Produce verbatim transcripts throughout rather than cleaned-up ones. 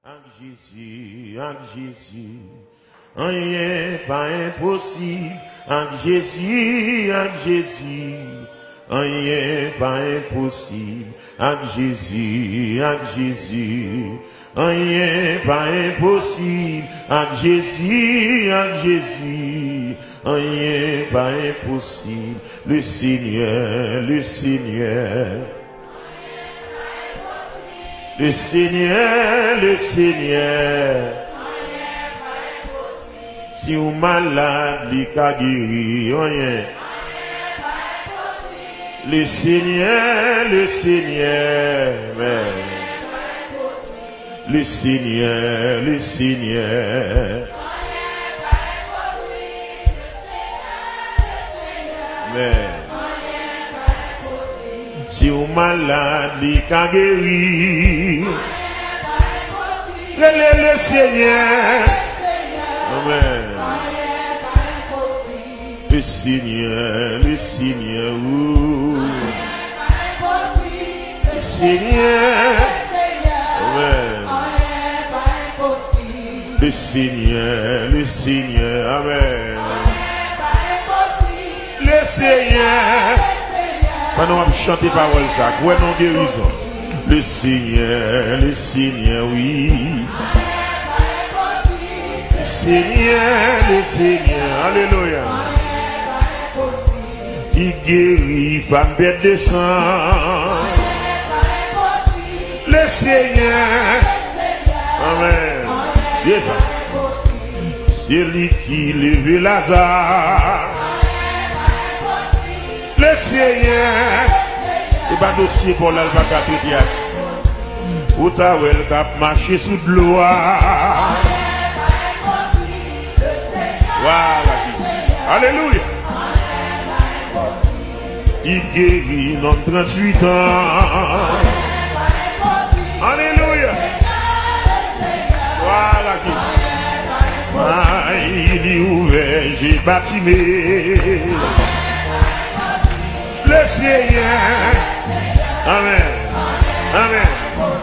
Ak Jezi, ak Jezi, anyen pa enposib. Ak Jezi, ak Jezi, anyen pa enposib. Ak Jezi, ak Jezi, anyen pa enposib. Ak Jezi, ak Jezi, anyen pa enposib. Le Seigneur, le Seigneur. Le Seigneur, le Seigneur. Si w malad, li ka geri, anyen. Le Seigneur, le Seigneur, amen. Le Seigneur, le Seigneur. Amen. Si w malad, li ka geri. Rele le Seigneur. Amen. Le Seigneur, le Seigneur, oh. Le Seigneur. Amen. Le Seigneur, le Seigneur, amen. Le Seigneur. Pandan w ap chante pawòl sa, kwè nan gerizon. Le Seigneur, le Seigneur, oui. Le Seigneur, le Seigneur, alelouya. Li geri fanm pèt de san. Le Seigneur. Amen. Yes, sir. Se li ki leve Laza. Le Seigneur. E pa dosye pa w la, l pa ka trete a. Ou ta wè l k ap mache sou dlo a. Wa, la Jezi. Alelouya. Li geri nonm tranntuit an. Alelouya. Glwa a Kris. Ay, li ouvè je Batime. Le Seigneur. Amen. Amen.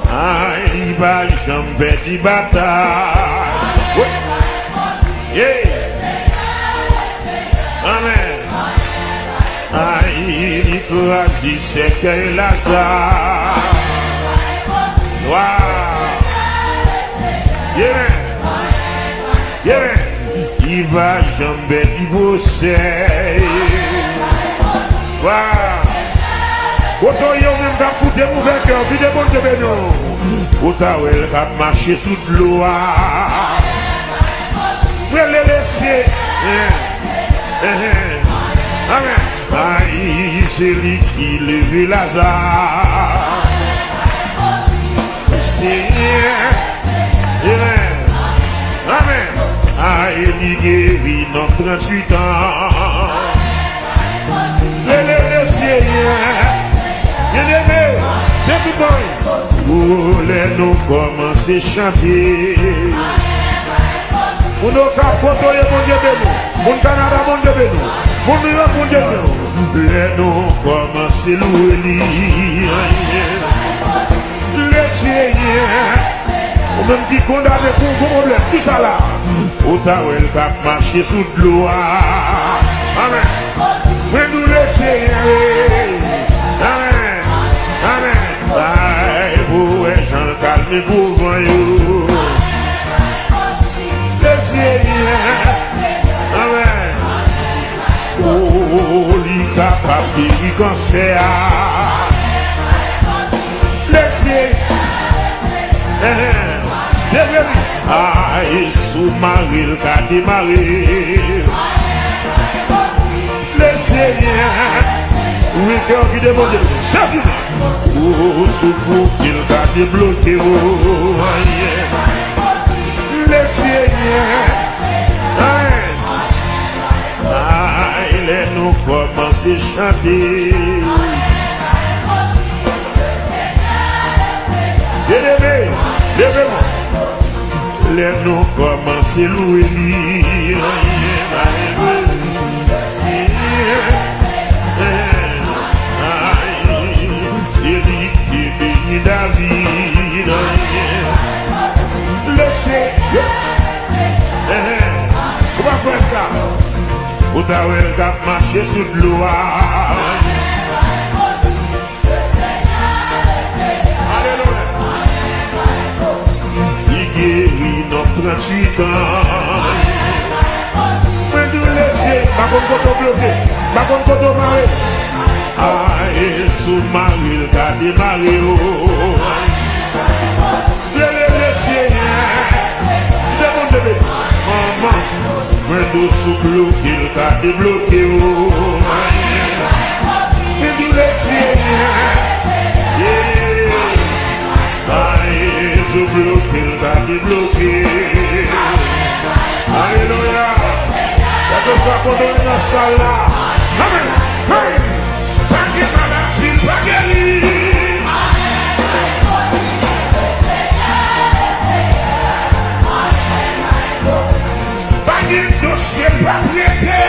Ay, li pa janm pèdi batay. Wi. Yeah. Amen. Ay, li kraze sèkèy Laza. Wow. Yeah, man. Yeah, man. Li pa janm pèdi pwosè. Wow. Kote w ye, ou menm k ap koute m, ouvè kè w, kite Bondye beni w. Ou ta wè l k ap mache sou dlo a. Mwen rele Mesye. Amen. Ay, se li ki leve Laza. Senyè. Amen. Amen. Ay, li geri nonm tranntuit an. Rele Senyè. Byeneme, se tout bon. O, lè nou kòmanse chante. Moun Okap, kote w ye, Bondye beni w. Moun Kanada, Bondye beni w. Moun Nouyòk, Bondye beni w. Lè nou kòmanse lwe li. Le Senyè. Ou menm ki kondane pou yon gwo pwoblèm, ki sa la? Ou ta wè l k ap mache sou dlo a. Amen. Mwen nou le Senyè. Amen. Amen. Ay, pou wè jan l kalme gwo van yo. Le Senyè. Amen. O, li kapab geri kansè a. Le Senyè. Amen. Devle li. Ay, si w mare l ka demare. Le Senyè. Wi, kè w ki demande. Sezi. O, si w bloke l ka debloke w. Le Senyè. Amen. Ay, lè nou kòmanse chante. Byeneme, leve w. Lè nou kòmanse lwe li. Senyè, ay, se li ki te beni David. Sa wè l k ap mache sou dlo a. Alelouya. Li geri nonm tranntuit an. Mwen di w, lesye, m pa konn kote w bloke, m pa konn kote w mare. Ay, si w mare l ka demare w. Leve, leve, Senyè. Demonte, manman. Mwen di w, si w bloke l ka debloke w. Mwen di w, Senyè. Yeah. Ay, si w bloke l ka debloke. Alelouya. Kèlkeswa kote w ye nan sal la. Amèn. Hey! Pa gen maladi, pa geri. Pa gen dosye pa trete.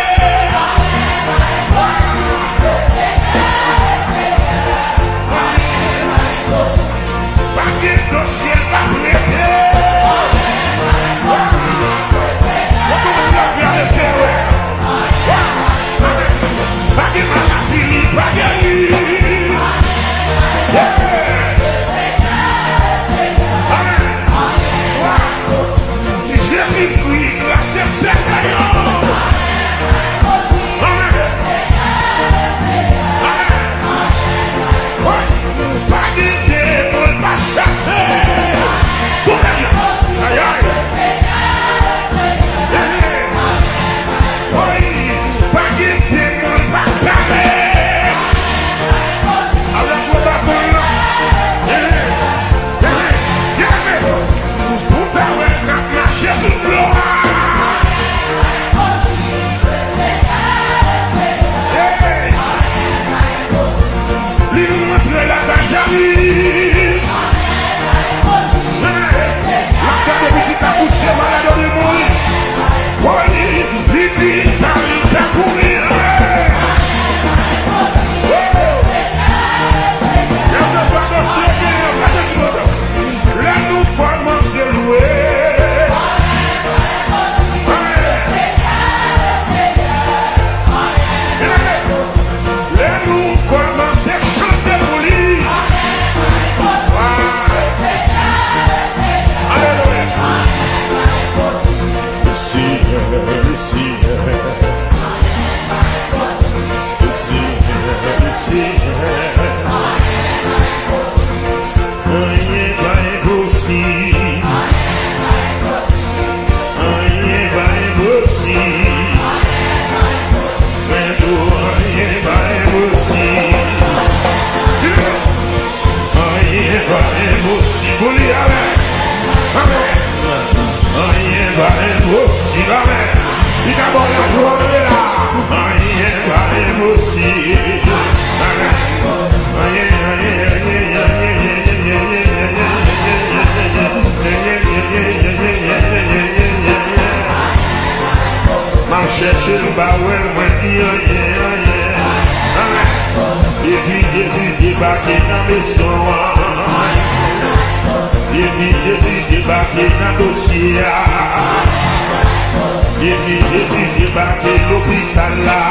Pa gen dosye pa trete. Ou konn lè vye ale se vre. Pa gen maladi li pa geri. Yeah. Amèn. Jezikri krache sèkèy yo. Amèn. Amèn. Wi. Pa gen demon l pa chase. Tonbe. Ayay. Wi. Pa gen demon l pa kale. Avèk gwo baton l lan. Ou ta wè l k ap mache sou dlo a. Hey! Li rantre lakay Jayis. L ap gade pitit la kouche, malad yo vin mouri. Wi, li di, "Talita koumi." Kèlkeswa dosye w genyen, pa gen sipòtans. Lè nou kòmanse lwe. Lè nou kòmanse chante pou li. Alelouya. Senyè, Senyè. Senyè, Senyè. Anyen pa enposib. Anyen pa enposib. Mwen di w, anyen pa enposib. Anyen pa enposib pou li, amèn. Amèn. Anyen pa enposib, amèn. Li ka ba w laglwa, leve la. Anyen pa enposib. Amèn. Anyen, anyen, anyen. M al chèche l, m pa wè l, mwen di anyen, anyen. Amèn. Epi Jezi debake nan mezon an. Epi Jezi debake nan dosye a. Epi Jezi debake lopital la.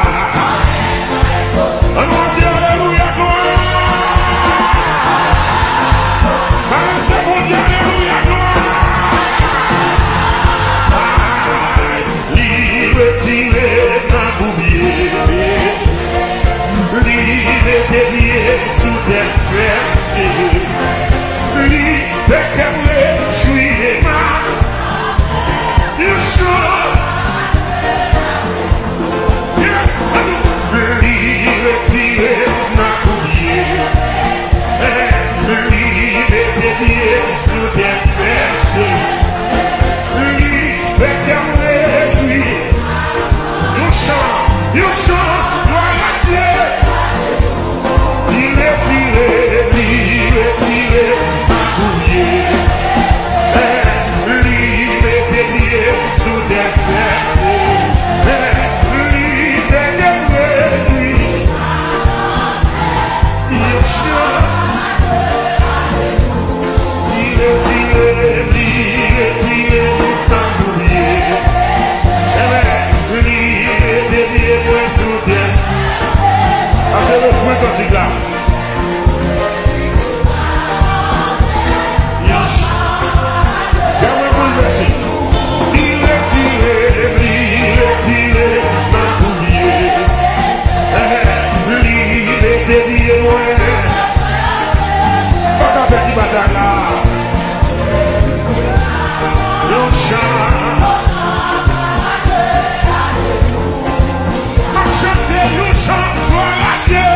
Ann di alelouya, glwa. Balanse Bondye, alelouya, glwa. Li retire nan boubye. Li mete pye sou tè fèse. Li fè kè m rejwi e m ap yon chan. Li retire Kantik la. Yon ch-, kè mwen boulvèse. Li retire, li retire magoumye. Li mete pye mwen. Pa ka pèdi batay la. Yon chan. M ap chante yon chan glwa a Dye.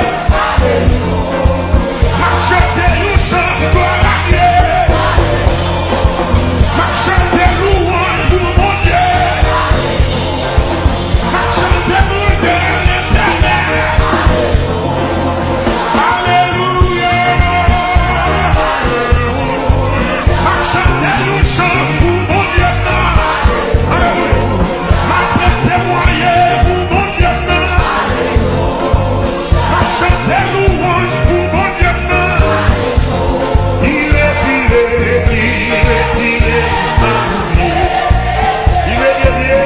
M ap chante yon chan glwa a Dye. M ap chante louwanj pou Bondye. M ap chante grandè Letènèl. Alelouya. M ap chante yon chan pou Bondye m nan. Alelouya. M ap temwaye pou Bondye m nan. M ap chante louwanj pou Bondye m nan. Li retire, li retire magoumye. Li retire.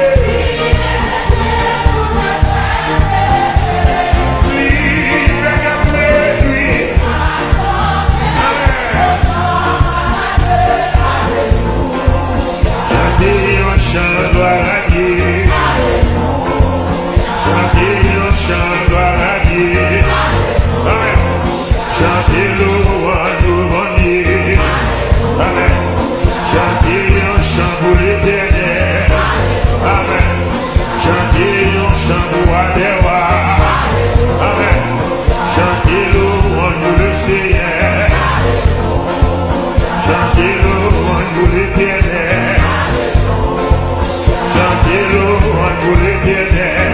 Li fè kè m rejwi. Amèn. Chante yon chan glwa a Dye. Chante yon chan glwa a Dye. Amèn. Chante louwanj pou Bondye. Amèn. Chante yon chan pou Letènèl. Amèn. Chante yon chan pou Wa dè wa. Amèn. Chante louwanj pou Lesenyè. Chante louwanj pou Letènèl. Chante louwanj pou Letènèl.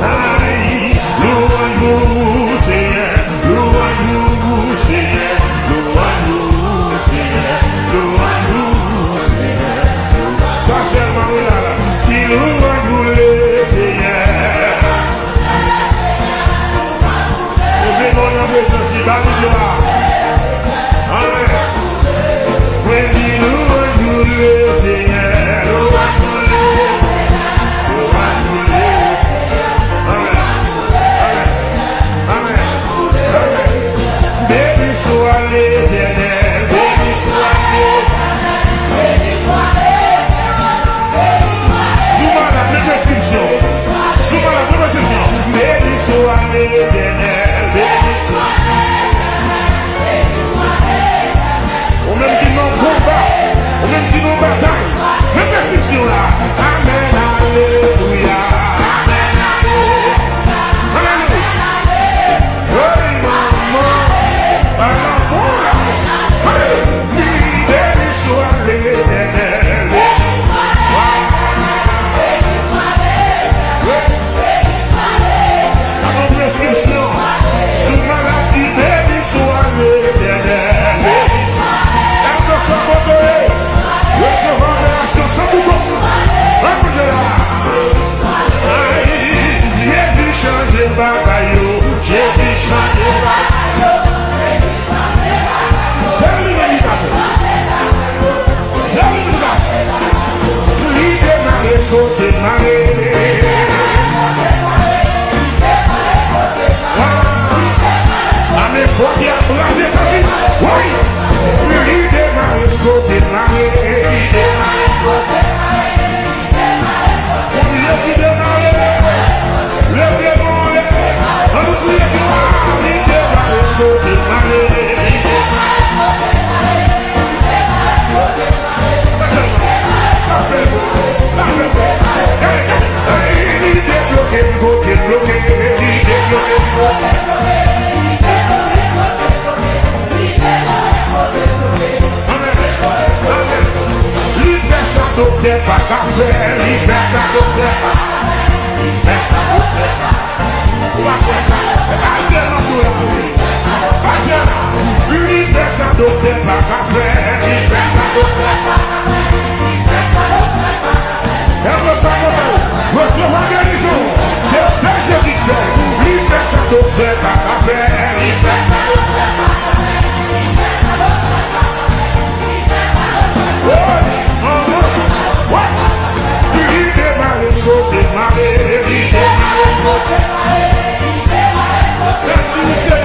Ay, louwanj pou Senyè, louwanj pou Senyè, louwanj pou Senyè, louwanj pou Senyè. Sa sèlman wi la la. Ki louwanj pou Lesenyè. Leve men w nan prezans li, ba li glwa. Amèn. Mwen di louwanj pou Lesenyè, louwanj pou Lesenyè, louwanj pou Lesenyè. Amèn. Amèn. Amèn. Amèn. Beni swa Letènèl, beni swa Letènèl, beni swa Letènèl. Si w malad, men preskripsyon. Si w malad, men preskripsyon. Beni swa Letènèl, beni swa Letènèl. Ou menm ki nan konba, ou menm ki nan batay, men preskripsyon la. Amèn, alelouya. Amèn, alelouya. Alelouya. Hey, manman. Alabora. Alelouya. Beni swa Letènèl. Nan yon preskripsyon, sou maladi, beni swa Letènèl. Kèlkeswa kote w ye, resevwa operasyon san bouton. Ann koute la. Ay, Jezi chanje bagay yo. Jezi chanje bagay yo. Se li menm ki ka fè. Se li menm ki ka fè. Li demare, kote mare. Amèn, fò ki ap kraze, fò ki. Woy! Li demare, kote mare. Li demare, kote mare. Konbyen ki demare? Leve men w anlè. Ann nou kriye glwa. Li demare, kote mare. Hey, hey, li debloke m kote m bloke. Li debloke m kote m bloke. Li debloke m kote m bloke. Amèn. Amèn. Li fè sa doktè pa ka fè. Li fè sa doktè pa ka fè. Li fè sa doktè pa ka fè. Ou pa kwè sa? Pase nan tou la. Pase la. Li fè sa doktè pa ka fè. Li fè sa doktè pa ka fè. Li fè sa doktè pa ka fè. Kèlkeswa kote w, resevwa gerizon. Se sa Jezi k fè. Li fè sa doktè pa ka fè. Li fè sa doktè pa ka fè. Li fè sa doktè pa ka fè. Li fè sa doktè pa ka fè. Woy! Anhan! Woy! Li demare kote mare. Li demare kote mare. Li demare kote mare. Mèsi, mesye.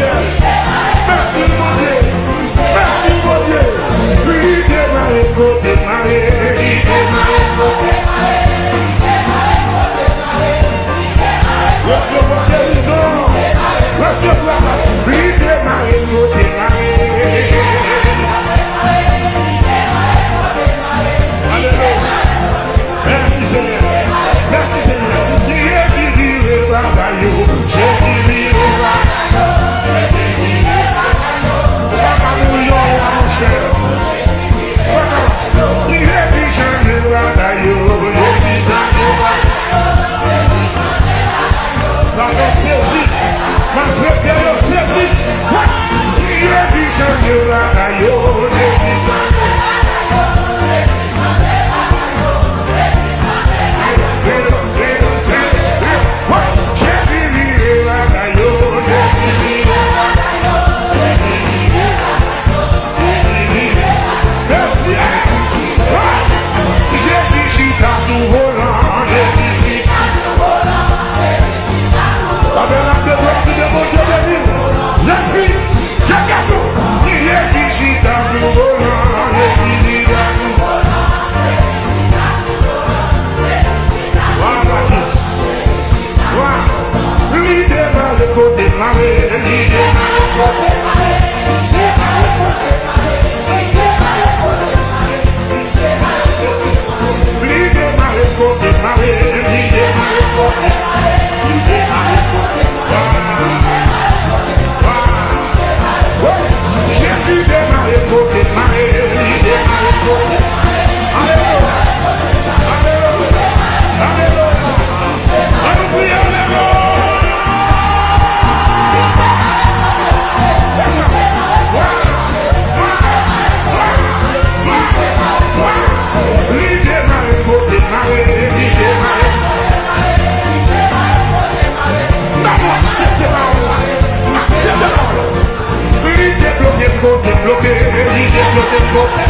Bloke, li debloke, bloke.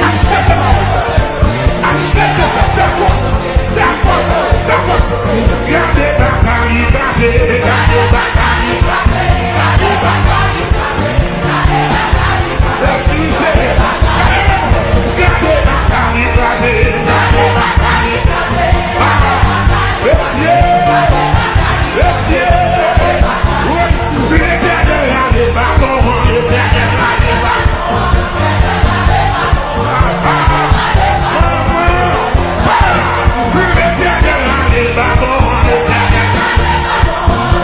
Aksepte pawòl sa. Aksepte sa. Dakò sa. Dakò sa. Dakò sa. Gade baka li kraze. Gade baka li kraze. Gade baka li kraze. Gade baka li kraze. Mèsi, Senyè. Gade baka li kraze. Gade baka li kraze. Ah, mesye. Mesye. Wi. Letènèl rale baton an, Letènèl rale baton an. Letènèl rale baton an, Letènèl rale baton an.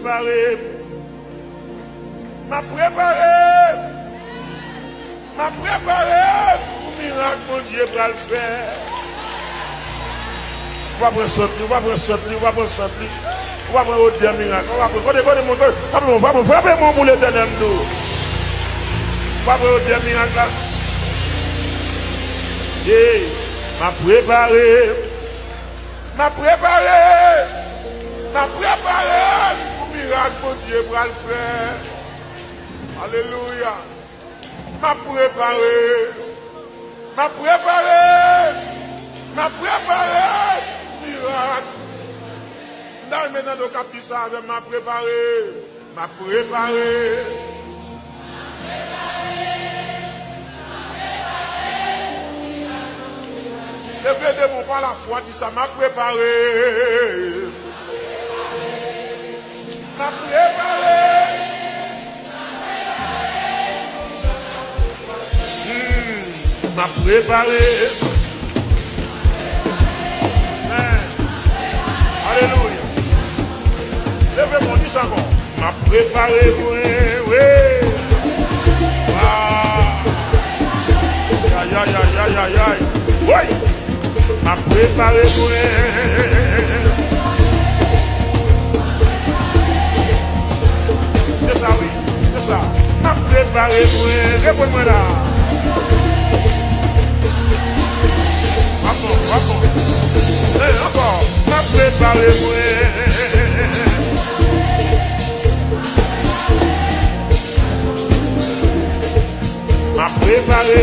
Prepare m. M ap prepare m. M ap prepare m pou mirak Bondye pral fè. Ou pa pran sant li, ou pa pran sant li, ou pa pran sant li. Ou pa pran odè mirak. Ou pa pran, kote, kote, kote, frape mwen, frape mwen, frape mwen pou Letènèl m di w. Ou pa pran odè mirak la. Hey, m ap prepare m. M ap prepare. M ap prepare m pou mirak Bondye pral fè. Alelouya. M ap prepare. M ap prepare. M ap prepare pou mirak. M ta renmen tande w k ap di sa avè m, m ap prepare. M ap prepare. Leve de men w pa lafwa, di sa, m ap prepare. M ap prepare. Hmm, m ap prepare. Amen. Alelouya. Leve men w, di sa ankò. M ap prepare mwen, wi. Ah. Ay, ay, ay, ay, ay, ay. Woy! M ap prepare mwen. Se sa, wi. Se sa. M ap prepare mwen. Reponn mwen la. Ankò, ankò. Eh, ankò. M ap prepare mwen. M ap prepare.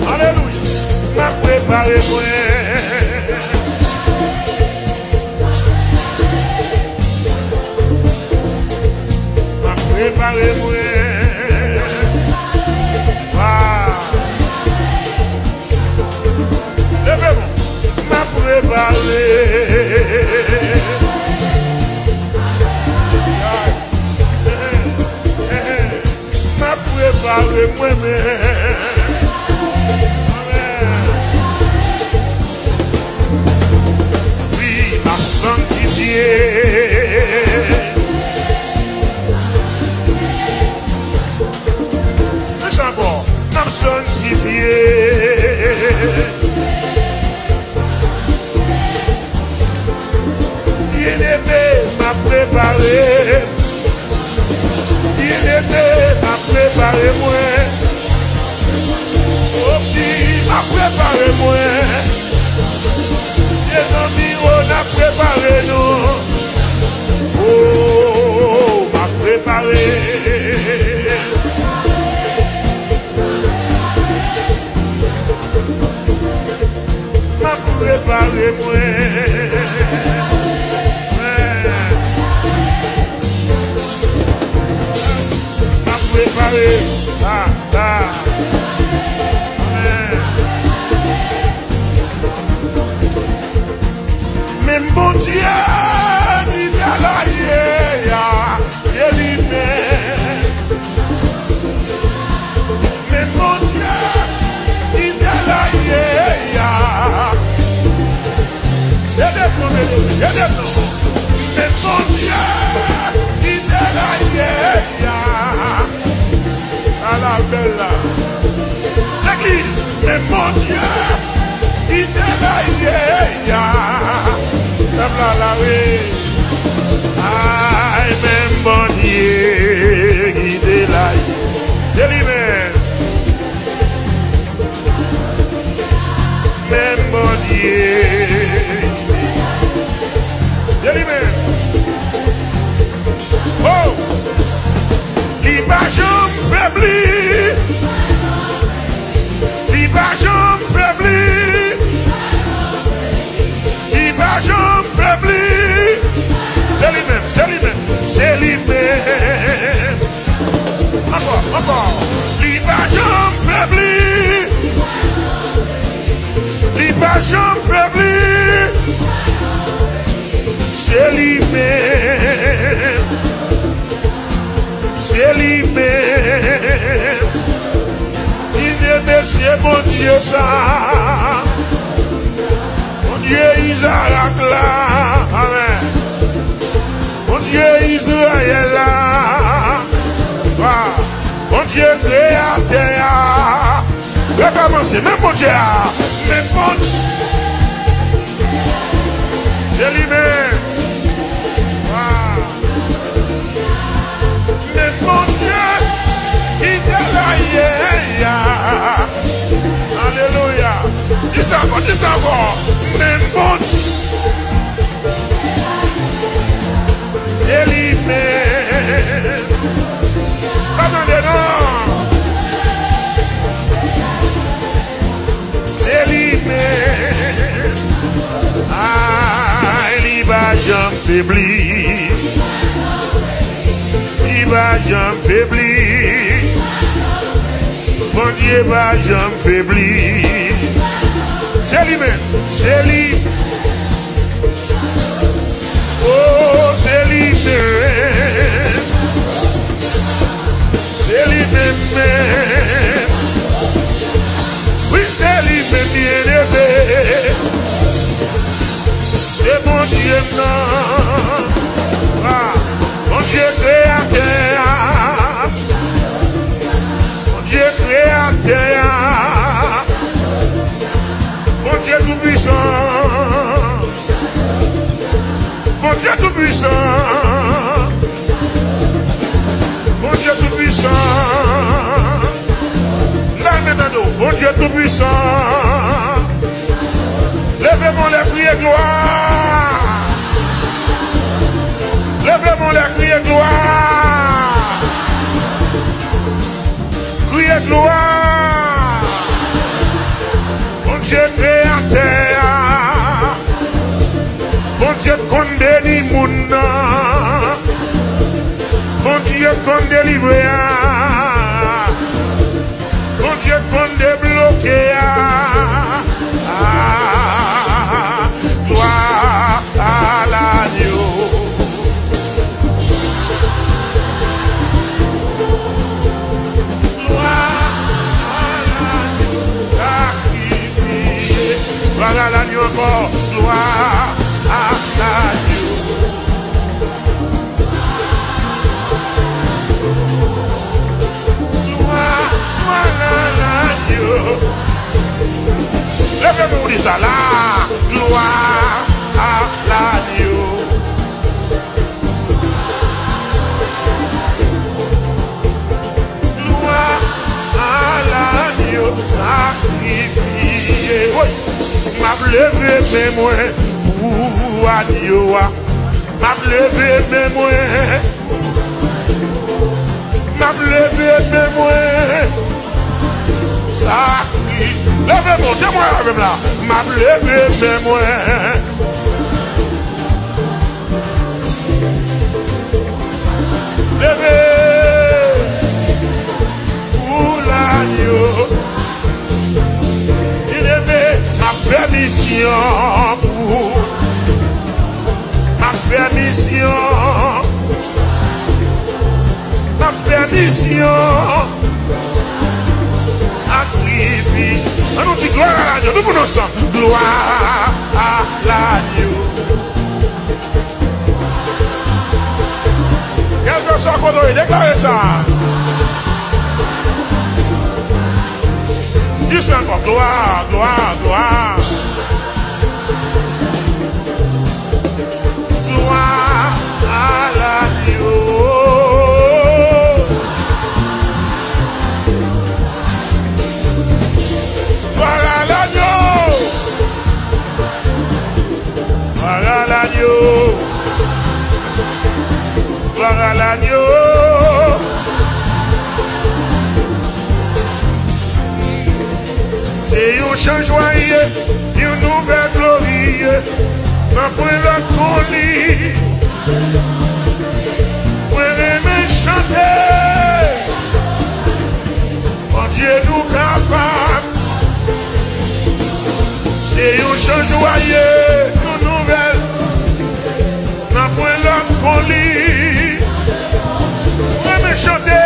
Alelouya. M ap prepare mwen. M ap prepare mwen. Wa. Leve men w. M ap prepare. M ap prepare mwen menm. Amèn. Wi, m ap sanktifye. Mechan ankò, n ap sanktifye. Byeneme, m ap prepare. Byeneme, m ap prepare mwen. Opi, m ap prepare mwen. Mezanmi, o, n ap prepare nou. O, m ap prepare. M ap prepare mwen. M ap prepare. Ah, ah. Amèn. Menm Bondye ki te la ye a, se li menm. Menm Bondye ki te la ye a. Ede m non, ede m, ede m non. Menm Bondye ki te la ye a. Ala bèl la. Legliz, men Bondye ki te la ye a. Pèp la la, wi. Ay, men Bondye ki te la ye. Se li menm. Men Bondye. Se li menm. Oh! Li pa janm febli. Li pa janm febli. Li pa janm febli. Se li menm, se li menm, se li menm. Ankò, ankò. Li pa janm febli. Li pa janm febli. Se li menm. Se li menm. Byeneme, se Bondye sa. Bondye Izarak la. Amèn. Bondye Izrayèl la. Wa. Bondye kreyatè a. Rekòmanse, men Bondye a. Men Bondye. Se li menm. Wa. Men Bondye ki te la yè a. Alelouya. Di sa ankò, di sa ankò. Men Bondye. Se li menm. Pa tande non. Se li menm. Ay, li pa janm febli. Li pa janm febli. Bondye pa janm febli. Se li menm. Se li. Oh, se li menm. Se li menm menm. Wi, se li menm, byeneme. Se Bondye m nan. Ah, Bondye kreyatè a. Bondye kreyatè a. Bondye toupwisan. Bondye toupwisan. Bondye toupwisan. N al men tande w. Bondye toupwisan. Leve men w lè, kriye glwa. Leve men w lè, kriye glwa. Kriye glwa. Bondye kreyatè a. Bondye k konn beni moun nan. Bondye k konn delivre a. Bondye k konn debloke a. Ah, glwa a lagno. Glwa a lagno sakrifye. Glwa a lagno ankò. Glwa a lagno. Glwa, glwa a lagno. Leve men w di sa la. Glwa a lagno. Glwa a lagno sakrifye. Woy! M ap leve men mwen pou agno a. M ap leve men mwen. M ap leve men mwen. Sakri-, leve men w, temwaye avè m la. M ap leve men mwen. Leve pou lagno. Byeneme, m ap fè misyon pou ou. M ap fè misyon. M ap fè misyon. Sakrifye. Ann nou di glwa a lagno. Tout moun ansanm. Glwa a lagno. Kèlkeswa kote w ye, deklare sa. Di sa ankò, glwa, glwa, glwa. Glwa a lagno. Glwa a lagno. Glwa a lagno. Glwa a lagno. Se yon chanjwa ye, yon nouvèl glori ye. Nan pwen lòt kon li. Mwen renmen chante. Bondye nou kapab. Se yon chanjwa ye, yon nouvèl. Nan pwen lòt kon li. Mwen renmen chante.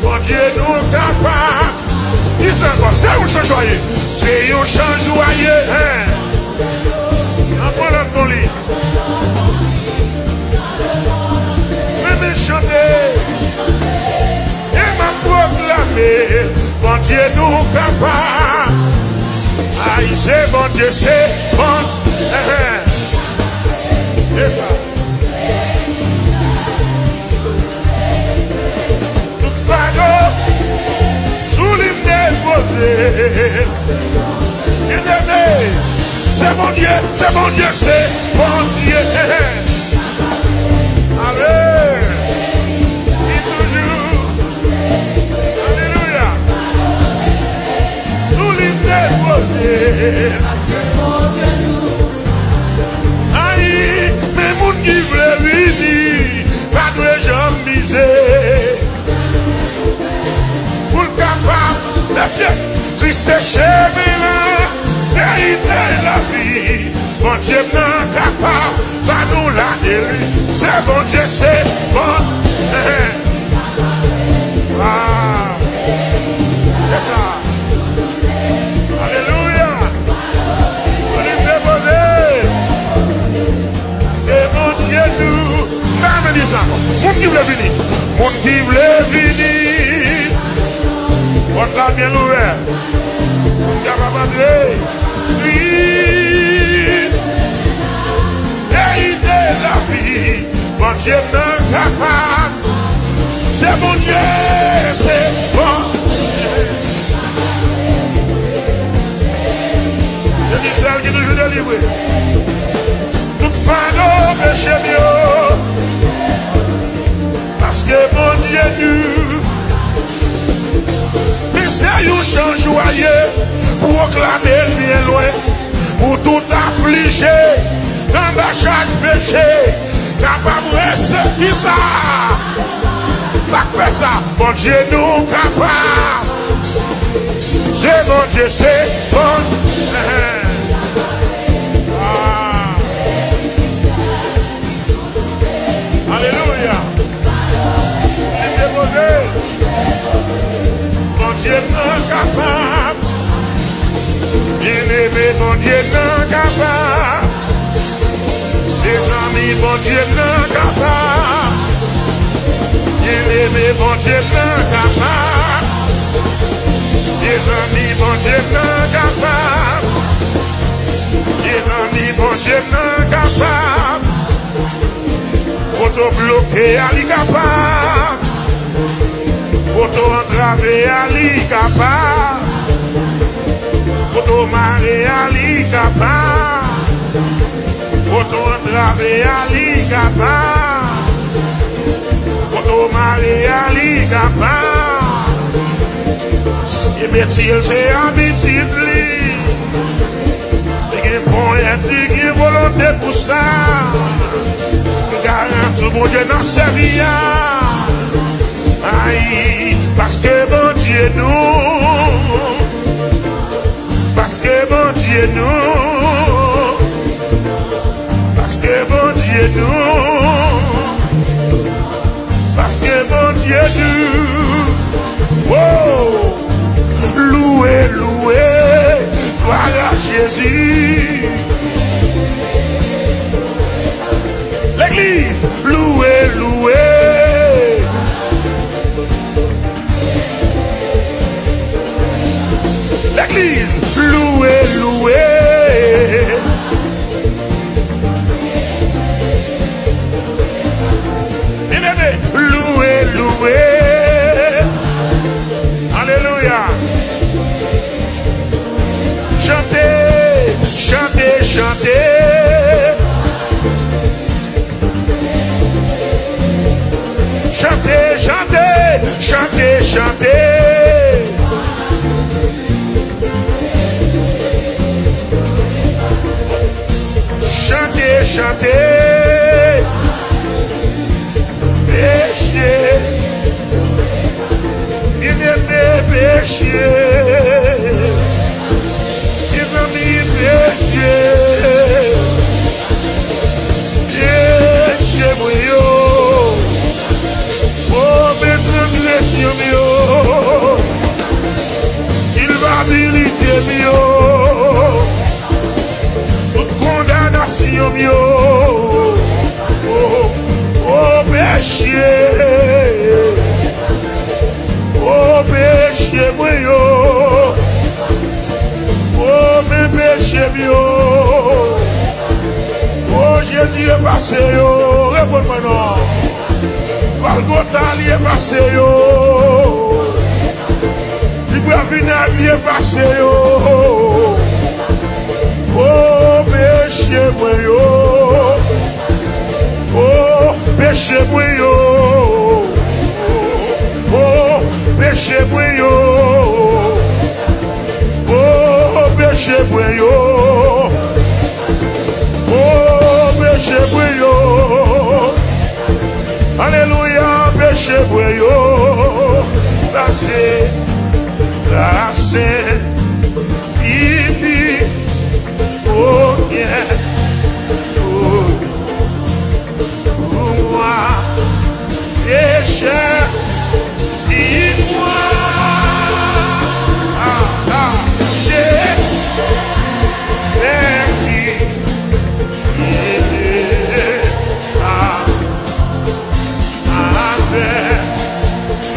Bondye nou kapab. Di sa ankò, se yon Chan jwaye. Se yon chan jwaye, hein. An pran lòt non li. Renmen chante. E m ap pwoklame, Bondye nou kapab. Ay, se Bondye, se Bon-, hein, hein. E sa. Tout fado sou li m depoze. Byeneme, se Bondye, se Bondye, se Bondye. Ale, li toujou. Alelouya. Sou li m depoze. Ay, men moun ki vle vini, pa dwe janm mize. Pou l kapab, mesye, Kris se chemen nan, verite, lavi. Bondye m nan kapab ba nou ladeli. Se Bondye, se Bon-, ah, se sa. Alelouya. Sou li m depoze. Se Bondye nou. Mwen di sa. Moun ki vle vini. Moun ki vle vini. Pòt la byen ouvè. Moun kapab antre. Kris. Verite, lavi. Bondye m nan kapab. Se Bondye, se Bon-, se li sèl ki toujou delivre. Tout fado peche m yo. Paske Bondye nou. Men se yon chan jwaye, pwoklame l byen lwen. Pou tout aflije, anba chaj peche, kapab rese. Kisa? Sa k fè sa? Bondye nou kapab. Se Bondye, se Bon-, ah. Alelouya. Li depoze. Bondye m nan kapab. Byeneme, Bondye m nan kapab. Mezanmi, Bondye m nan kapab. Byeneme, Bondye m nan kapab. Mezanmi, Bondye m nan kapab. Mezanmi, Bondye m nan kapab. Kote w bloke a, li kapab. Kote w antrave a, li kapab. Kote w mare a, li kapab. Kote w antrave a, li kapab. Kote w mare a, li kapab. Se metye l, se abitid li. Li gen ponyèt, li gen volonte pou sa. M garanti w, Bondye n ap sèvi a. Ay, paske Bondye nou, paske Bondye nou, paske Bondye nou. Paske Bondye di, oh, louwe, louwe, glwa a Jezi. Legliz, louwe, louwe. Legliz, louwe, louwe. Byeneme, louwe, louwe. Alelouya. Chante, chante, chante. Chante, chante, chante, chante. Chante, chante. Peche. Byeneme, peche. Mezanmi, peche. Peche mwen yo. Pope transgresyon m yo, kilpabilite efase yo. Reponn mwen non. Golgota li efase yo. Libreville li efase yo. O peche mwen yo. O peche mwen yo. O peche mwen yo. O peche mwen yo. O peche mwen yo. Alelouya, peche mwen yo. Pase, pase, fini, o byen, o Pou mwen, peche, di mwen, a, a, je pèdi, a, avè.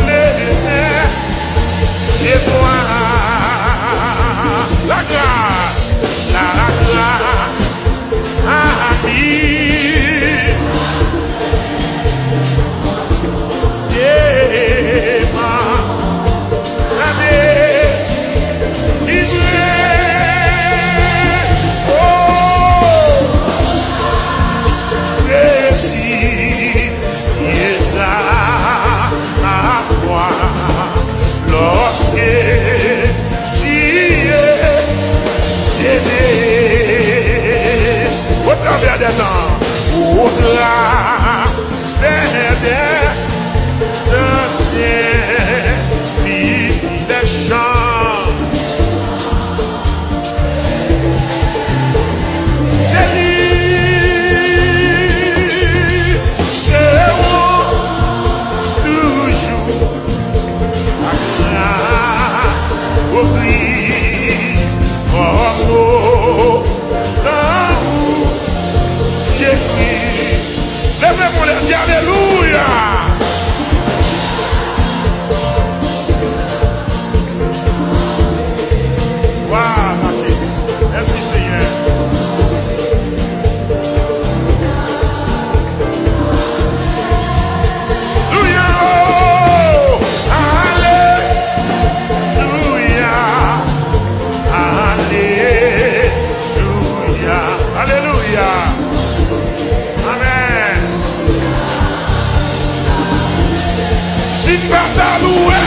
Leve men, je vwa la gras, la gras a mi. Devan la delivre. Oh, resi. Pièce à la foi, lorsque j'y ai cédé. Au travers des temps, au travers des anciens, des chants. Se li, se ou toujou. Agras o Kris, o, nan ou je kri. Leve men w anlè, di alelouya. Wa, Jezi. Mèsi, Senyè. Alelouya. Oh, alelouya. Alelouya. Alelouya. Amèn. Si m pa ta louwe,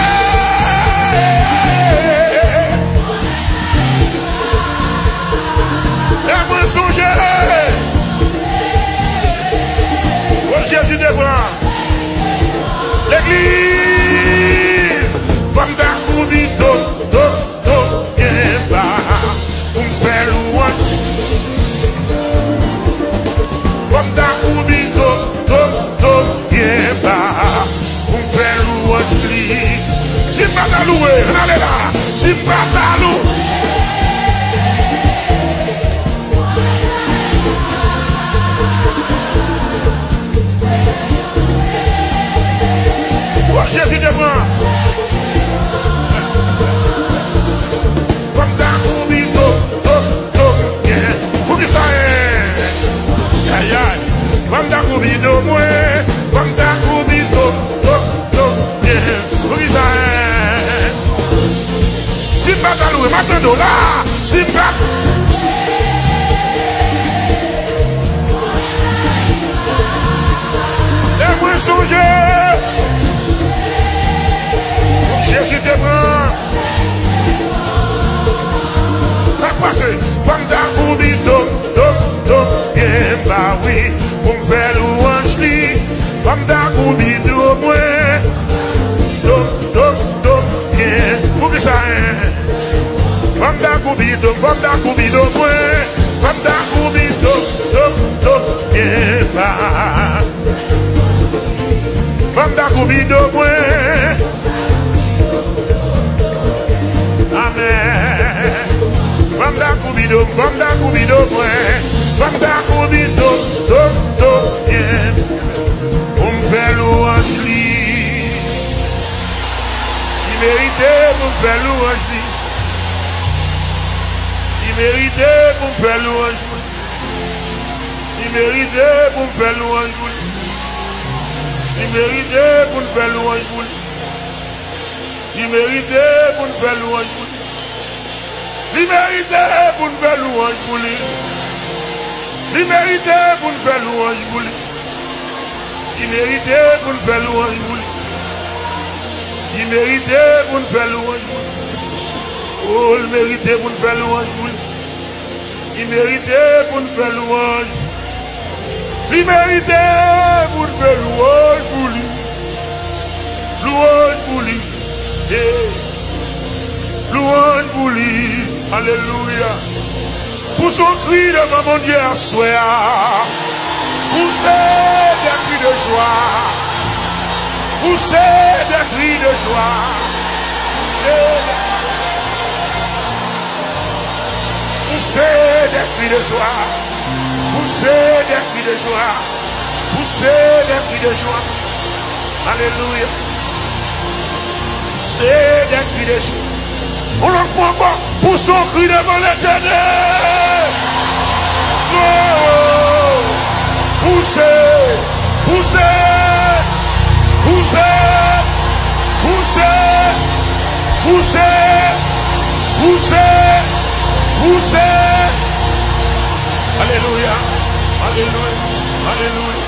lè mwen sonje wòch Jezi te pran legliz, fò m ta kouri do, do, do byen ba pou m fè lwanj. Fò m ta kouri do, do, do byen ba pou m fè lwanj li. Si m pa ta louwe, ann ale la. Si m pa ta louwe. Oh, Jezi te pran. Fò m ta kouri do, do, do byen. Poukisa, en? Ayayay. Fò m ta kouri do mwen. Fò m ta kouri do, do, do byen. Poukisa, en? Si m pa ta louwe, m ap tande w la. Si m pa Lè mwen sonje, Jezi te pran. Sa k pase? Fò m ta kouri do, do, do byen ba wi, pou m fè lwanj li. Fò m ta kouri do mwen. Do, do, do byen. Poukisa, en? Fò m ta kouri do, fò m ta kouri do mwen. Fò m ta kouri do, do, do byen ba. Fò m ta kouri do mwen. Amèn. Fò m ta kouri do, fò m ta kouri do mwen. Fò m ta kouri do, do, do byen. Pou m fè lwanj li. Li merite pou m fè lwanj li. Li merite pou m fè lwanj li. Li merite pou n fè lwanj pou li. Li merite pou n fè lwanj pou li. Li merite pou n fè lwanj pou li. Li merite pou n fè lwanj pou li. Li merite pou n fè lwanj pou li. Li merite pou n fè lwanj pou li. Li merite pou n fè lwanj pou li. O, li merite pou n fè lwanj pou li. Li merite pou n fè lwanj. Li merite pou n fè lwanj pou li. Lwanj pou li. Hey. Lwanj pou li. Alelouya. Pouse yon kri devan Bondye aswè a. Pouse de kri de jwa. Pouse de kri de jwa. Pouse de kri de jwa. Pouse de kri de jwa. Pouse de kri de jwa. Pouse de kri de jwa. Alelouya. Pouse de kri de jwa. Yon lòt fwa ankò. Pouse yon kri devan Letènèl. Oh! Pouse! Pouse! Pouse! Alelouya! Alelouya! Alelouya!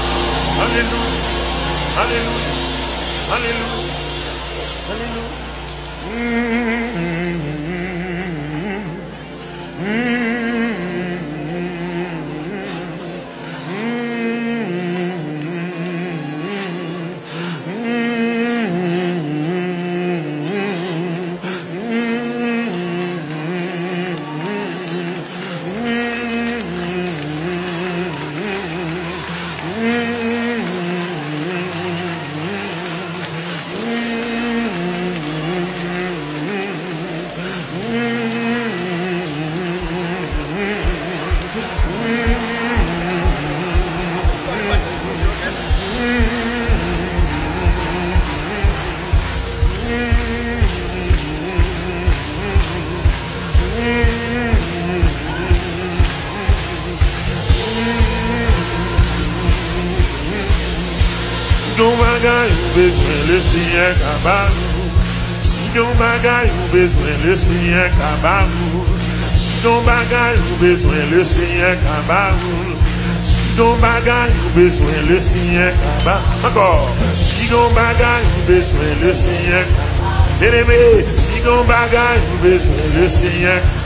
Si gen yon bagay ou bezwen, Lesenyè ka ba ou. Si gen yon bagay ou bezwen, Lesenyè ka ba ou. Si gen yon bagay ou bezwen, Lesenyè ka ba ou. Si gen yon bagay ou bezwen, Lesenyè ka ba. Ankò. Si gen yon bagay ou bezwen, Lesenyè ka ba ou. Byeneme, si gen yon bagay ou bezwen, Lesenyè ka ba ou.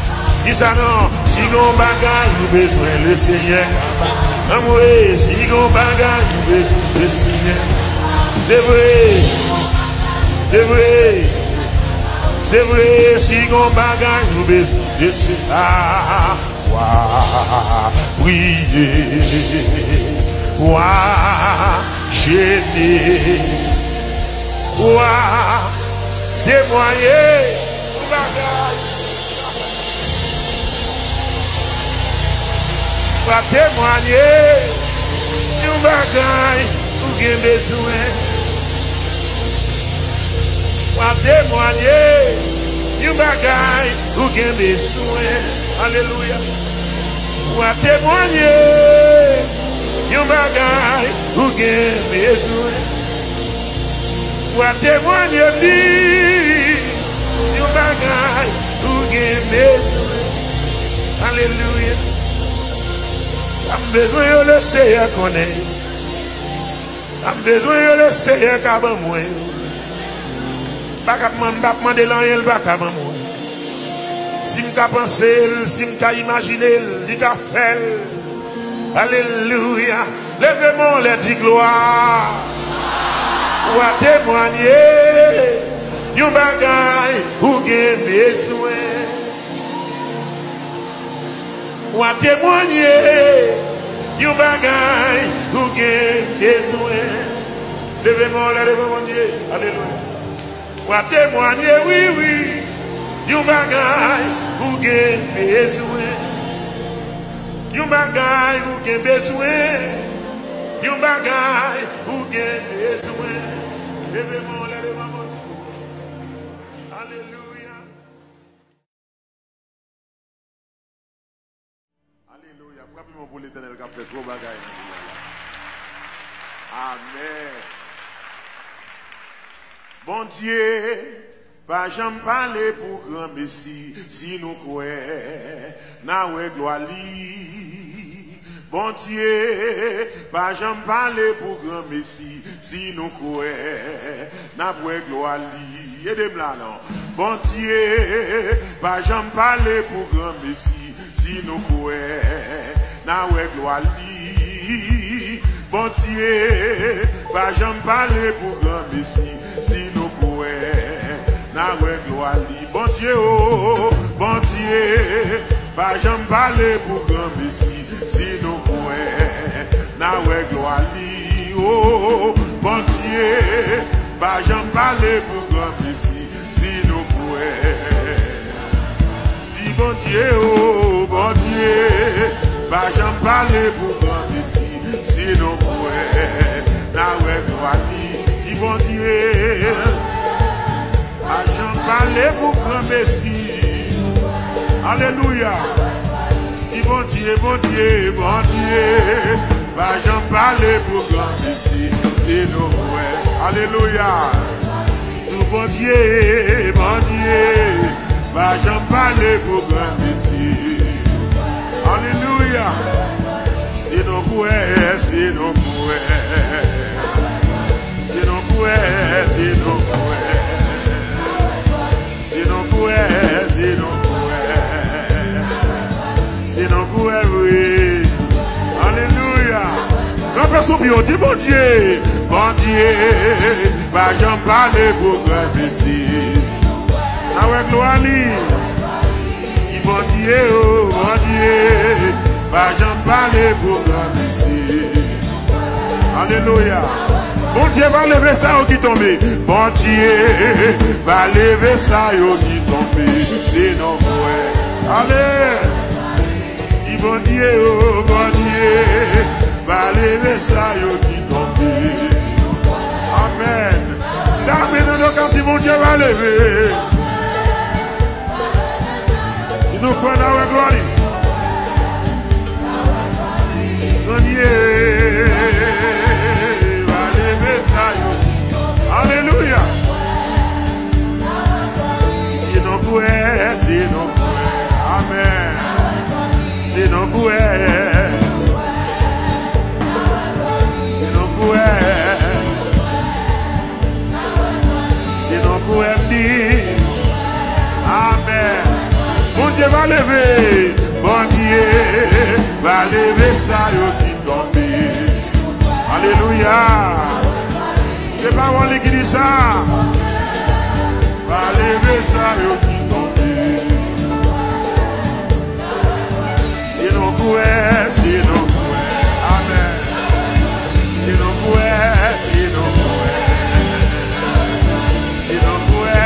Di sa non, si gen yon bagay ou bezwen, Lesenyè ka ba ou. Anmwe, si gen yon bagay ou bezwen, Lesenyè ka ba ou. Se vre, se vre, se vre, si gen yon bagay ou bezwen, Lesenyè ka ba ou. Wa priye, wa jene, wa temwaye yon bagay. W ap temwanye yon bagay ou gen bezwen. W ap temwanye yon bagay ou gen bezwen. Alelouya. W ap temwanye yon bagay ou gen bezwen. W ap temwanye li yon bagay ou gen bezwen. Alelouya. Sa m bezwen yo, Lesenyè konnen yo. Sa m bezwen yo, Lesenyè ka ban mwen yo. M pa ka, m p ap mande l anyen, l pa ka ban mwen. Si m ka panse l, si m ka imajine l, li ka fè l. Alelouya. Leve men w anlè, di glwa. W a temwanye yon bagay ou gen bezwen. W a temwanye yon bagay ou gen bezwen. Leve men w anlè devan Bondye. Alelouya. W a temwanye, wi, wi, yon bagay ou gen bezwen. Yon bagay ou gen bezwen. Yon bagay ou gen bezwen. Leve men w anlè devan Bondye. Alelouya. Alelouya. Frape men w pou Letènèl k ap fè gwo bagay nan moman la. Amèn. Bondye pa janm pale pou granmesi, si nou kwè, n a wè glwa li. Bondye pa janm pale pou granmesi, si nou kwè, n ap wè glwa li. Ede m la non. Bondye pa janm pale pou granmesi, si nou kwè, n a wè glwa li. Bondye pa janm pale pou granmesi, si nou kwè, n a wè glwa li. Bondye o, Bondye pa janm pale pou granmesi, si nou kwè, n a wè glwa li. O, Bondye pa janm pale pou granmesi, si nou kwè. Di Bondye o, Bondye pa janm pale pou granmesi, si nou kwè, n a wè glwa li. Di Bondye pa janm pale pou granmesi. Alelouya. Di Bondye, Bondye, Bondye pa janm pale pou granmesi, si nou kwè. Alelouya. Tou Bondye, Bondye pa janm pale pou granmesi. Alelouya. Si nou kwè, si nou kwè. Si nou kwè, si nou kwè. Si nou kwè, si nou kwè. Si nou kwè vre. Alelouya. Kanpe sou pye w, di Bondye, Bondye pa janm pale pou granmesi. N a wè glwa li. Di Bondye o, Bondye pa janm pale pou granmesi. Alelouya. Bondye va leve sa yo ki tonbe. Bondye va leve sa yo ki tonbe. Si nou kwè. Ale. Di Bondye o, Bondye va leve sa yo ki tonbe. Amèn. Tape nan do k ap di Bondye va leve. Si nou kwè, n a wè glwa li. Bondye va leve sa yo. Alelouya. Si nou kwè, si nou kwè. Amèn. Si nou kwè. Si nou kwè. Si nou kwè m di, amèn. Bondye va leve, Bondye va leve sa yo ki tonbe. Alelouya. Se pawòl li ki di sa. Va leve sa yo ki tonbe. Si nou kwè, si nou kwè, amèn. Si nou kwè, si nou kwè, si nou kwè,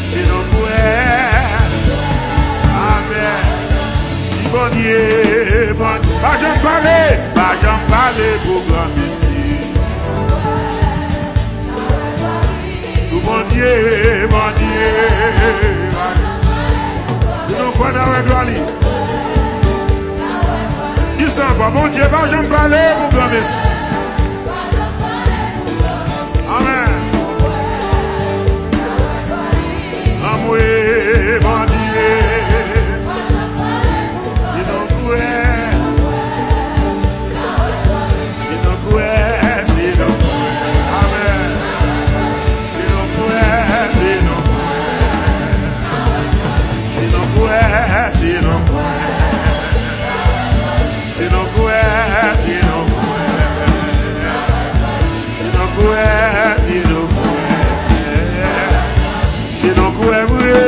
si nou kwè, amèn. Di Bondye, Bondye, pa janm pale, pa janm pale pou granmesi. Tou Bondye, Bondye. Si nou kwè, n a wè glwa li. Di sa ankò, Bondye pa janm pale pou granmesi. Amèn. Anmwe, Bondye. Si nou kwè. Si nou kwè, si nou kwè. Amèn. Si nou kwè, si nou kwè. Si nou kwè, si nou kwè. Si nou kwè, si nou kwè. Si nou kwè, si nou kwè. Si nou kwè vre.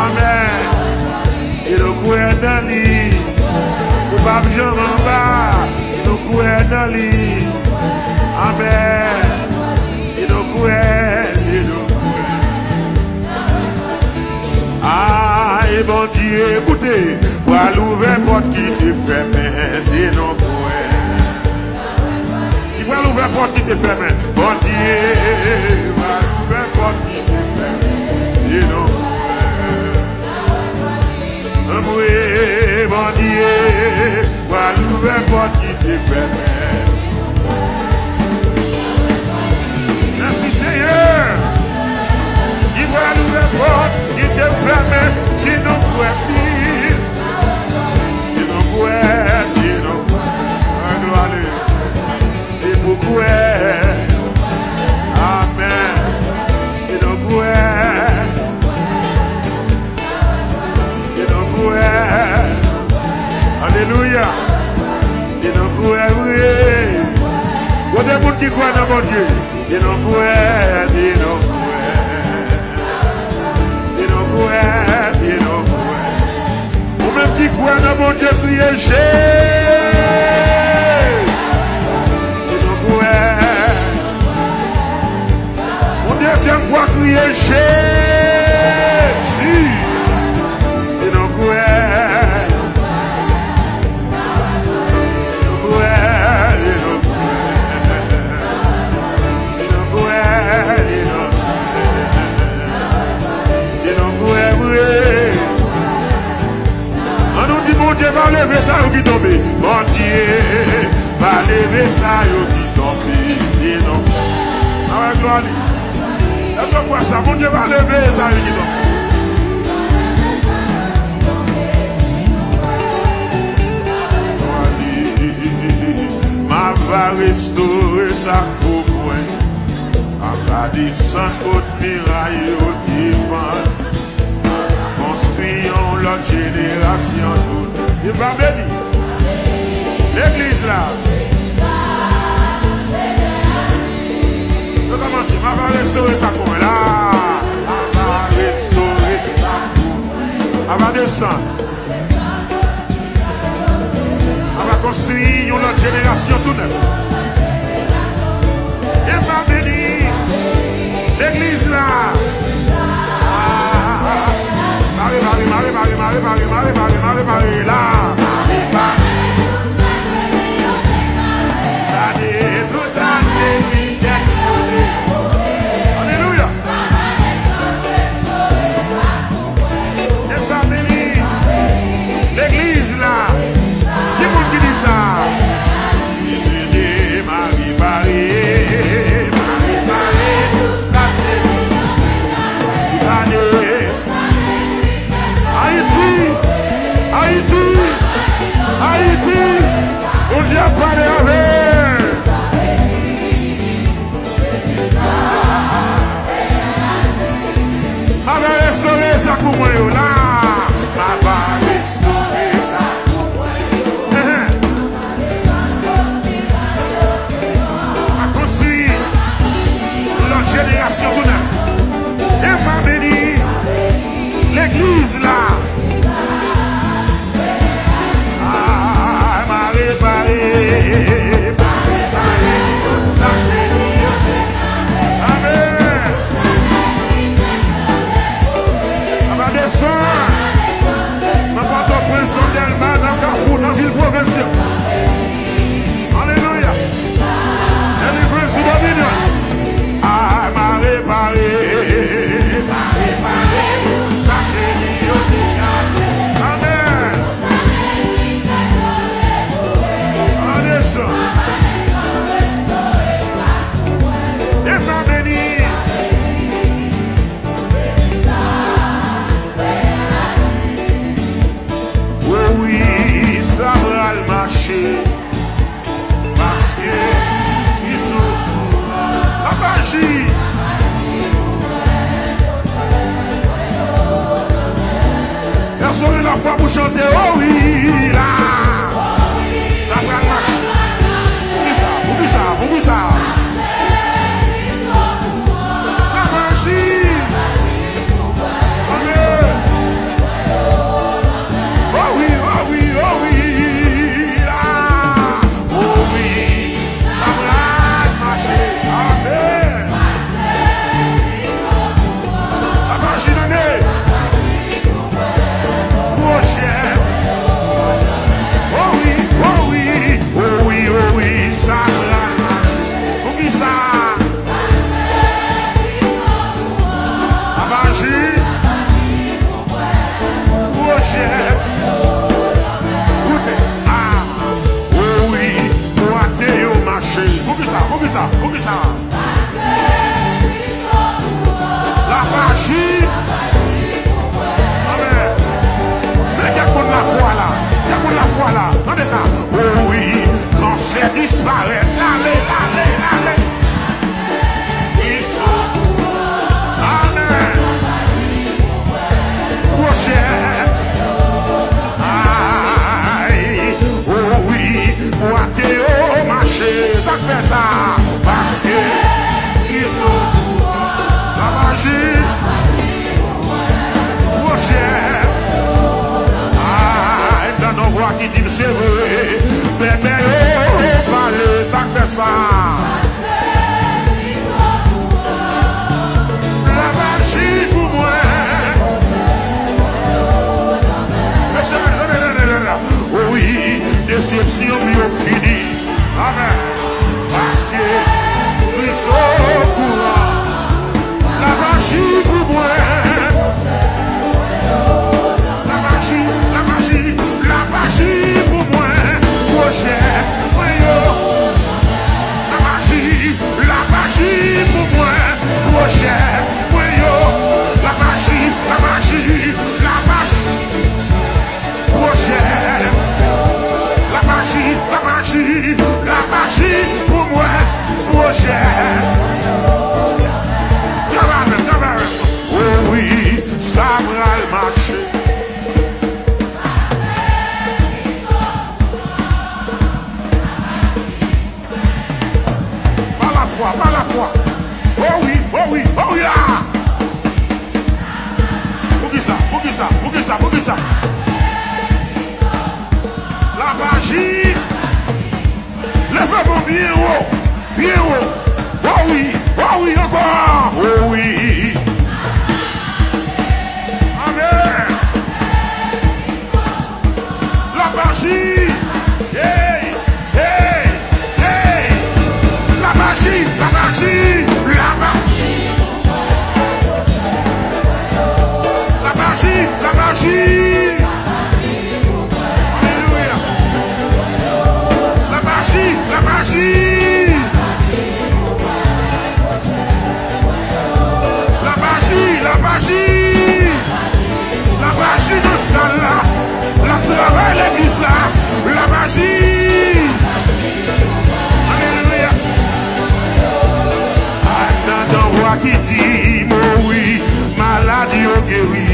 Amèn. Si nou kwè nan li, ou p ap janm anba. Si nou kwè nan li, amèn. Si nou kwè, si nou kwè. Ay, Bondye, koute, pral ouvè pòt ki te fèmen, si nou kwè. Li pral ouvè pòt ki te fèmen. Bondye pral ouvè pòt ki te fèmen. Li non. Pral ouvè pòt ki te fèmen. Mèsi, Senyè. Li pral ouvè pòt ki te fèmen. Si nou kwè li. Si nou kwè, si nou kwè. Ann glwa li. E pou kwè. Amèn. E nou kwè. E nou kwè. Alelouya. E nou kwè vre. Kote moun ki kwè nan Bondye? E nou kwè, e nou kwè. E nou kwè, e nou kwè. Ou menm ki kwè nan Bondye, kriye Jezi. Ki nou kwè. Yon dezyèm fwa, kriye Jezi. Ki nou kwè. Ki nou kwè, ki nou kwè. Ki nou kwè, ki nou kwè. Si nou kwè vre. Ann nou di, Bondye va leve sa yo ki tonbe. Bondye va leve sa yo ki tonbe. Si nou. Amen, glwa li. Èske w kwè sa? Bondye va leve sa yo ki tonbe. Glwa li. M ap va restore sa k pou mwen. M ap va desann kot miray yo te fann. Konstwi yon lòt jenerasyon tou. Li va beni legliz la. Nou kòmanse. M ap va restore sa pou mwen la. M ap va restore sa pou mwen. M ap va desann. A va konstwi yon lòt jenerasyon tou nèf. E m a beni legliz la. Ah, mare, mare, mare la. Mare, mare. Lane, tout lane, pi tèt monte. Alelouya. E m va beni legliz la. Ki moun ki di sa? Ki beni, mare, mare, mare, mare, tout sa te vini. Ayiti, Ayiti, Ayiti, Bondye ap pale avè. M a va restore sa pou mwen yo la. M a va restore sa pou mwen yo. Ehe. M a konstwi yon lòt jenerasyon tou nèf. E m a beni legliz la. Ah, m a repare, m a repare tout sa cheri yo te. Amèn. M a desann nan Pòtoprens, nan Dèlma, nan Kafou, nan vil pwovens yo. Alelouya. Deliverance to dominions. Ah, m a repare. Oh wi, oh wi, oh wi la! Poukisa, poukisa, poukisa, poukisa? Lapaji! Leve men w byen wo, byen wo. Oh wi, oh wi ankò. Oh wi. Amèn. Lapaji. Hey, hey, hey. Lapaji, lapaji, lapaji. Lapaji, lapaji. Alelouya. Lapaji, lapaji. Lapaji, lapaji. Lapaji nan sal la. L ap travay legliz la. Lapaji. Alelouya. Antandan vwa ki di m, oh wi, malad yo geri.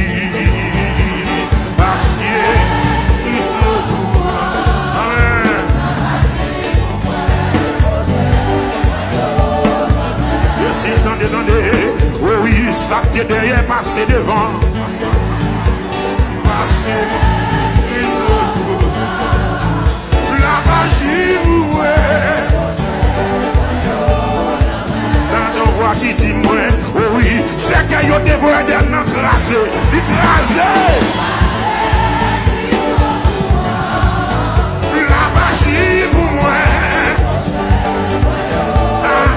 Paske Kris okouran. Amèn. Mesye, tande, tande. Oh wi, sa k te dèyè pase devan. Paske Kris okouran. Lapaji pou mwen. Tann yon vwa ki di mwen, oh wi, sèkèy yo te voye dèyè m nan kraze. Li kraze. Lapaji pou mwen. Ah,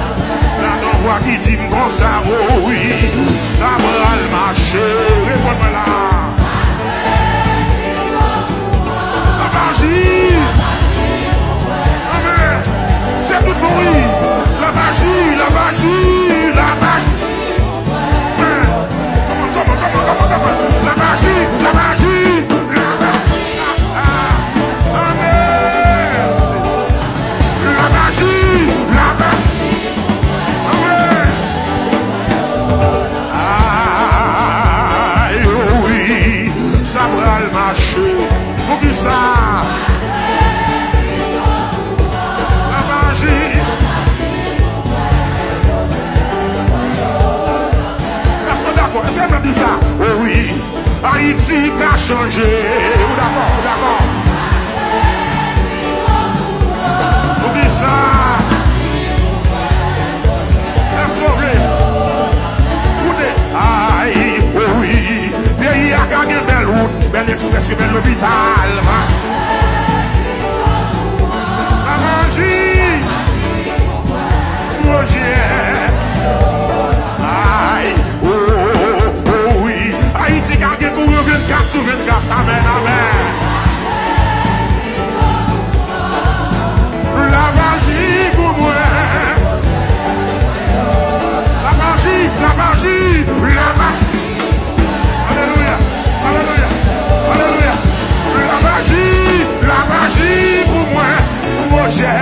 tann yon vwa ki di m konsa, oh wi, sa pral mache. Reponn mwen la. Lapaji. Amèn. Se tout bon wi. Lapaji, lapaji, lapaji. Amèn. Kòman, kòman, kòman, kòman, kòman? Lapaji, lapaji, lapaji. Ah, ah. Amèn. Lapaji, lapaji. Amèn. Ay, wi, sa pral mache. Poukisa? Lapaji. Èske w dakò? Èske m di sa? Oh wi. Ayiti ka chanje. Ou dakò? Ou dakò? Poukisa? Èske w vle? Koute, ay, oh wi, peyi a ka gen bèl wout, bèl eksprèsyon, bèl lopital, mas. Lapaji, pwojè. Ay, oh, oh, oh, oh, wi. Ayiti ka gen kouran vennkat sou vennkat. Amèn, amèn. Lapaji pou mwen. Lapaji, lapaji, lapaji. Alelouya, alelouya, alelouya. Lapaji, lapaji pou mwen. Pwojè.